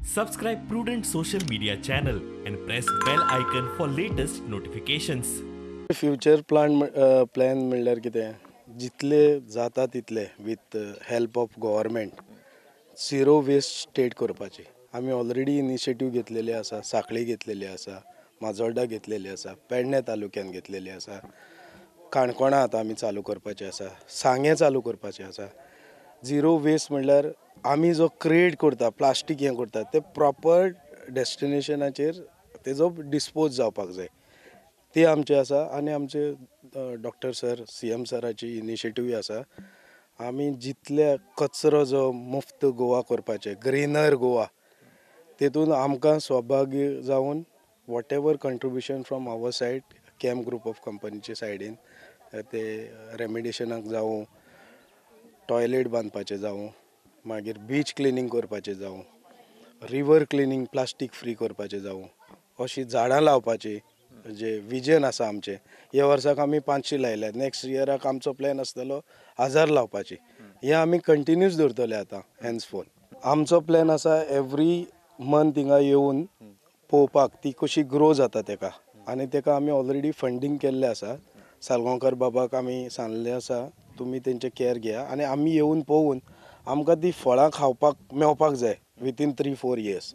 Subscribe Prudent social media channel and press bell icon for latest notifications. Future plan plan म्हणल्यार कितें, जितले जाता तितले with help of government zero waste state करपाची. आमी already initiative घेतलेले आसा. सांखळी घेतलेली आसा, माजोर्डा घेतलेली आसा, पेडणे तालुक्यान घेतलेली आसा, काणकोणा आतां आमी चालू करपाचे आसा, सांगें चालू करपाचें आसा. झिरो वेस्ट म्हणल्यार आमी जो क्रिएट करता प्लास्टीक हें करता तें प्रॉपर डेस्टिनेशनाचेर तेजो डिस्पोज जावपाक जाय, ते आमचे आसा. आनी आमचे डॉक्टर सर CM सराची इनिशिएटीव आसा, आमी जितले कचरो जो मुफ्त गोवा करपाचे, ग्रीनर गोवा, तेतून आमकां सहभागी जावन whatever contribution from our side, KEM group of कंपनीचे सायडीन ते रेमिडेशनाक जावं, टॉयलेट बांदपाचें जावं, मागीर बीच क्लिनींग करपाचें जावं, रिवर क्लिनींग प्लास्टीक फ्री करपाचें जावं, अशीं झाडां लावपाची जे विजन आसा आमचें. ह्या वर्साक आमी 500 लायल्या, नेक्स्ट इयराक आमचो प्लॅन आसतलो 1000 लावपाची. हें आमी कंटिन्यूस दवरतले आतां हेन्सफोर्थ. आमचो प्लॅन आसा एवरी मंथ हिंगा येवन पळोवपाक ती कशी ग्रो जाता तेका, आनी तेका आमी ऑलरेडी फंडींग केल्लें आसा. सालगांवकर बाबाक आमी सांगलें आसा, तुमी तेंचे कॅर घेया आनी आमी येवन पळोवन आमकां ती फळां खावपाक मेवपाक जाय विथीन 3-4 इयर्स.